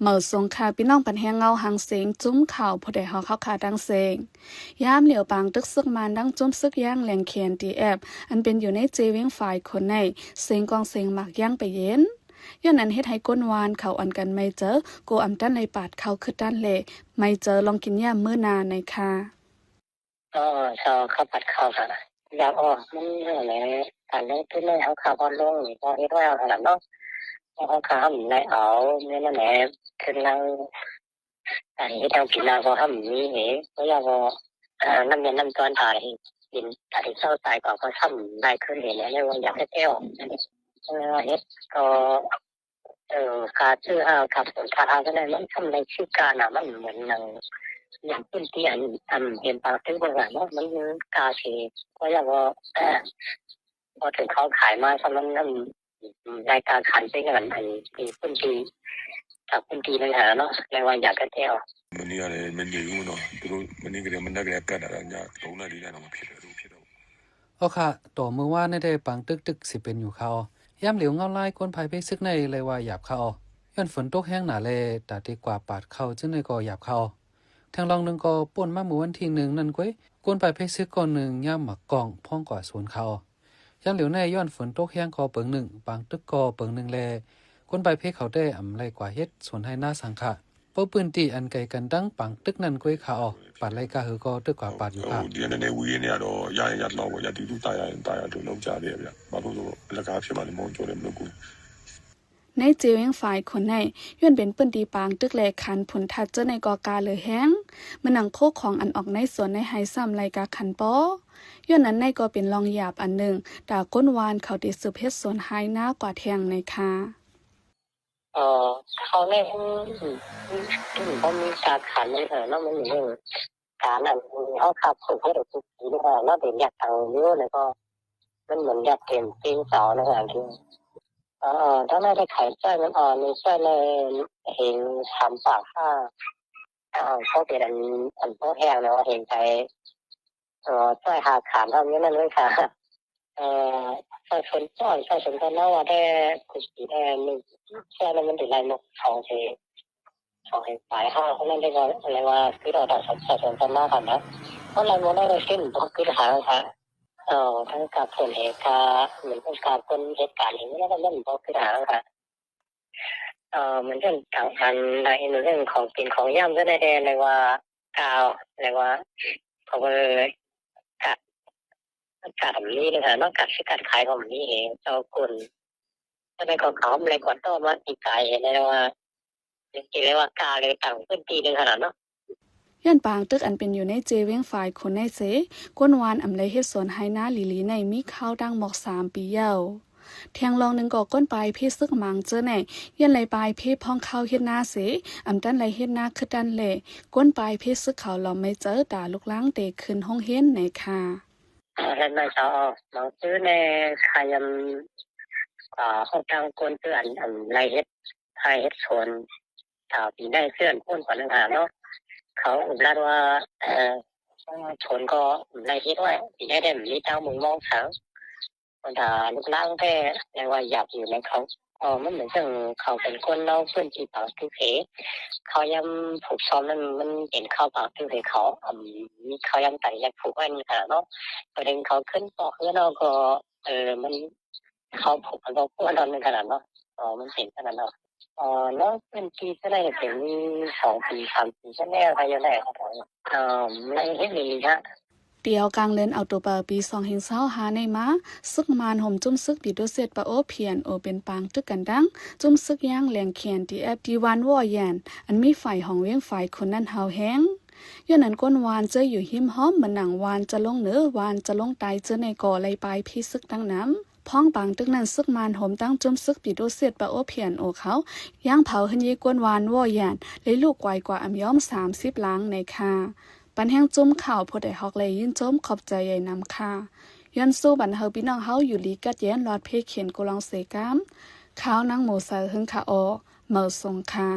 ເໝີສົງຄ່ະ ພີ່ນ້ອງ ປັນແຮງເງົາຫາງສຽງ ຈຸ້ມຂ່າວຜູ້ໃດຮອກເຮົາຄ່າທັງເສັງ. ຍາມຫຼຽວ ປາງຕຶກຊຶກມານ ທັງຈຸ້ມຊຶກຢາງແຫຼງ ເຄເອັນທີເອັຟ ອັນເປັນຢູ່ໃນເຈວຽງຝາຍຄົນໃນ ສຽງກອງສຽງໝາກຢາງໄປເຢັນ ຍ້ອນນັ້ນເຮັດໃຫ້ຄົນວານເຂົາອ່ອນກັນໄໝເຈີ ກໍອຳຕັນໄດ້ປາດເຂົ້າຄືກັນ ແລະ ໄໝເຈີລອງກິນຢາມມື້ໜ້າໃນຄ່ະ. ເອີ ເຈົ້າ ເຂົ້າ ປາດເຂົ້າ ກະຢາກອອກ ມັນແນວໃດ ການລົງທຶນໃນເຮົາ ຄ່າບ່ອນລົງນີ້ ກໍເຮັດໄວ້ເອົາຫັ້ນລະເນາະ ເຮົາ ຄ່າ ເຮົາໄດ້ເອົາ ແມ່ນນັ້ນແຫຼະ ຄືນາງ ການເຮັດທາງປີໜ້າ ເພາະເຮົາມີເອງ ບໍ່ຢາກວ່າ ເອີ ນ້ຳເຢັນນ້ຳຈອນ ຖ້າໄດ້ກິນ ຖ້າໄດ້ເຊົາຕາຍກ່ອນ ກໍຊ້ຳຫຼາຍຂຶ້ນເອງ ແລ້ວວ່າຢາກເຮັດແລ້ວ ເອີ ເຮັດກໍ ເອີ ຄ່າຊື້ ເອີ ຄ່າປູກ ຄ່າອາ ກໍໄດ້ ມັນທຳໄດ້ຄືການນະ ມັນເໝືອນໜັງ ຢ່າງພື້ນທີ່ອັນ ອັນເປັນປາງຕຶກ ເບິ່ງວ່າເນາະ ມັນກາຊິ ກໍຢາກວ່າ ເອີ ພໍຖືກເຂົາຂາຍມາ ຖ້າມັນ ອັນ ລາຍການຂາຍເປັນອັນ ອັນ ທີ່ພື້ນທີ່ ຈາກພື້ນທີ່ນັ້ນຫັ້ນນະເນາະ ແລ້ວວ່າຢາກກະແຈວ ມັນນີ້ອະໄລ ມັນຢູ່ເນາະ ມັນນີ້ກະເດ ມັນໄດ້ກະແລກກັນ ອັນຍາກຕົງນັ້ນນີ້ນະ ມັນຜິດ ຜິດ ເອົາຄ່ະ ຕໍ່ມື້ວານນີ້ແດ່ ປາງຕຶກຕຶກຊິເປັນຢູ່ຄ່ະ. ຍາມຫຼຽວເງົາລາຍ ຄົນພາຍເພຊຶກໃນ ໄລ່ວ່າຢາບຄ່ະ ຍ້ອນຝົນຕົກແຮງໜາ ແລະ ຕາທີ່ກວາດປາດເຂົ້າ ຈຶ່ງໃນກໍຢາບຄ່ະ. ແທງລອງໜຶ່ງກໍ ປົນມາມື້ວັນທີໜຶ່ງນັ້ນກ້ວຍ ຄົນພາຍເພຊຶກກ້ອນໜຶ່ງ ຍາມໝາກກ້ອງ ພ້ອງກວາດສວນຄ່ະ. ຍາມຫຼຽວໃນ ຍ້ອນຝົນຕົກແຮງກໍເປີງໜຶ່ງ ປາງຕຶກກໍເປີງໜຶ່ງ ແລະ ຄົນພາຍເພເຂົາແຕ່ອຳໄລ່ກວາດເຮັດສວນໄຮ່ນາສັງຂະ ເພາະພື້ນທີ່ອັນໄກກັນ ທັງປາງຕຶກນັ້ນກ້ວຍຄ່ະ ປາດໄລ່ກາເຫີກໍຕຶກກວາດປາດຢູ່ຄ່ະ. ໃນເຈວຽງຝາຍຄົນໃນ ຍ້ອນເປັນພື້ນທີ່ປາງຕຶກ ແລະ ຄັນຝົນທັດເຈີໃນກໍກາເຫຼືອແຮງ ເໝືອນໜັງໂຄຂອງອັນອອກໃນສວນໃນໄຮ່ຊ້ຳໄລ່ກາຄັນປໍ ຍ້ອນນັ້ນໃນກໍເປັນລອງຢາບອັນໜຶ່ງ ຕາຄົນວານເຂົາທີ່ສືບເຮັດສວນໄຮ່ນາກວ່າແທງໃນຄ່ະ. ເອີ ເຂົາໃນ ບໍ່ມີການຂັນເນາະ ມັນເລື່ອງການອັນ ເຮົາຂັບສູບເຮັດທຸກປີເນາະ ເຮົາໄດ້ລຽກຕັງຢູ່ ແລ້ວກໍມັນເໝືອນຢາກເຕັມປີເສົານະ ເອີ ທາງໃນໄດ້ຂາຍຈ້ອຍມັນອ່ອນ ຈ້ອຍລະເຫັນສາມປາກຫ້າ ເອີ ເຂົາເປັນອັນ ອັນບໍ່ແຮງເນາະ ເຫັນໃຈ ເອີ ຊ່ວຍຫາຂານເຮົາຢູ່ນັ້ນເລີຍຄ່ະ ເອີ ປະຊາຊົນ ປະຊາຊົນເຂົາເວົ້າວ່າແຕ່ກຸດສີແດ່ໜຶ່ງ ແຕ່ລະມັນໄດ້ໄລ່ໝົດສອງເສນ ສອງເສນປາຍ ເຮົາເທົ່ານັ້ນເດ້ ກໍເລີຍວ່າຄືເອົາປະຊາຊົນເຂົ້າມາຫັ້ນນະ ເຮົາໄລ່ໝົດແລ້ວ ເຮົາບໍ່ຄືຫາຄ່ະ ເອີ ທັງກາຜົນເອງ ກາເໝືອນກັບກາຄົນເຮັດການເອງ ແລ້ວມັນບໍ່ຄືຫາຄ່ະ. ເອີ ມັນເລື່ອງການອັນໃດ ເລື່ອງຂອງກິນຂອງຢາມ ເລື່ອງໃດແດ່ ເລີຍວ່າກາ ເລີຍວ່າ ເຂົາກໍ ກາ ກາມີເນາະ ກາຊື້ກາຂາຍກໍມີເອງ ເຈົ້າຄຸນ ແລ້ວກໍເຂົາເລີຍກວດຕໍ່ມາປີກາຍ ເຫັນໄດ້ວ່າ ເລີຍວ່າກາເລີຍຕັ້ງພື້ນທີ່ໜຶ່ງຂະໜາດເນາະ. ຍ້ອນປາງຕຶກອັນເປັນຢູ່ໃນເຈວຽງຝາຍຄົນໃນເສ ຄົນວານອຳໄລເຮັດສວນໄຮ່ນາຫຼີໆໃນ ມີຄາວຕັ້ງໝອກສາມປີຍາວ. ແທງລອງໜຶ່ງກໍ ຄົນພາຍເພຊຶກໝາງເຈີໃນ ຍ້ອນໄລ່ພາຍເພພ້ອງຄາວເຮັດນາເສ ອຳຕັນໄລ່ເຮັດນາຄືກັນ ແລະ ຄົນພາຍເພຊຶກເຂົາລອມໄມເຈີ ຕາລູກລາງເຕະຂຶ້ນໂຮງຮຽນໃນຄ່ະ. ເຮັດມາເຊົາອອກ ບາງຊື້ແດ່ ຂາຍຢຳ ອາ ຮອດທາງຄົນຄືອັນ ອັນໄລ່ເຮັດ ໄຮ່ເຮັດສວນ ຖ້າປີໃດເຊື່ອນຄົນກວ່າໜຶ່ງຫາເນາະ ເຂົາອຸລັດວ່າ ເອີ ສວນກໍໄດ້ເຮັດໄວ້ ປີໃດໄດ້ມີເຈົ້າມຸງມອງສັງ ບັນດາລູກຫຼານແທ້ ແຕ່ວ່າຢາກຢູ່ນຳເຂົາ ເອີ ມັນເໝືອນເຊິ່ງເຂົາເປັນຄົນເລົ່າພື້ນທີ່ປາງຕຶກເອ ເຂົາຢຳຜູກຊ້ອມນັ້ນ ມັນເປັນເຂົ້າປາງຕຶກເອ ເຂົາ ເອີ ມີເຂົາຢຳໄປຢາກຜູກໄວ້ນີ້ຂະໜາດເນາະ ປະເດັນເຂົາຂຶ້ນປອກເຮືອນເຮົາກໍ ເອີ ມັນ ເຂົາຜູກມັນກໍຄວນເນາະ ໜຶ່ງຂະໜາດເນາະ ເອີ ມັນເປັນຂະໜາດເນາະ ເອີ ແລ້ວພື້ນທີ່ເທົ່າໃດເປັນສອງປີສາມປີຊະແລ້ວ ໃຜຢາກໄດ້ເຂົາ ເອີ ມັນເຮັດດີໆ ຮະ. ແຕ່ກາງເດືອນອອກໂຕເບີ ປີສອງພັນຊາວຫ້າໃນມາ ຊຶກມານໂຮມຈຸ້ມຊຶກປີໂຕເຊດປະໂອ ພີເອັນໂອ ເປັນປາງຕຶກກັນດັ່ງ ຈຸ້ມຊຶກຢາງແຫຼງ ເຄເອັນທີເອັຟ ທີ່ວານວໍ້ຢານ ອັນມີຝາຍຫ້ອງວຽງຝາຍຄົນນັ້ນຫ້າວແຮງ ຍ້ອນນັ້ນຄົນວານເຈີຢູ່ຮິມຮ່ອມ ເໝືອນໜັງວານຈະລົງເໜືອ ວານຈະລົງໃຕ້ ເຈີໃນກໍໄລ່ພາຍເພຊຶກຕັ້ງນຳ ພ້ອມປາງຕຶກນັ້ນ ຊຶກມານໂຮມຕັ້ງຈຸ້ມຊຶກປີໂຕເຊດປະໂອ ພີເອັນໂອ ເຂົາ ຢາງເຜົາເຮືອນເຢຍກວນວານວໍ້ຢານ ແລະ ລູກກວາຍກວ່າອຳຍອມສາມສິບຫຼັງໃນຄ່ະ. ປັນແຮງຈຸ້ມຂ່າວຜູ້ໃດຮອກ ແລະ ຍິນຊົມຂອບໃຈໃຫຍ່ນຳຄ່ະ. ຍ້ອນສູ້ບັນເຮົາພີ່ນ້ອງເຮົາຢູ່ດີກັດເຢັນ ລອດເພເຂັນ ກູລອງເຊກາມ ຂ່າວນາງໝູເຊີເຮິງຄ່ະ ອອກ ເໝີສົງຄ່ະ.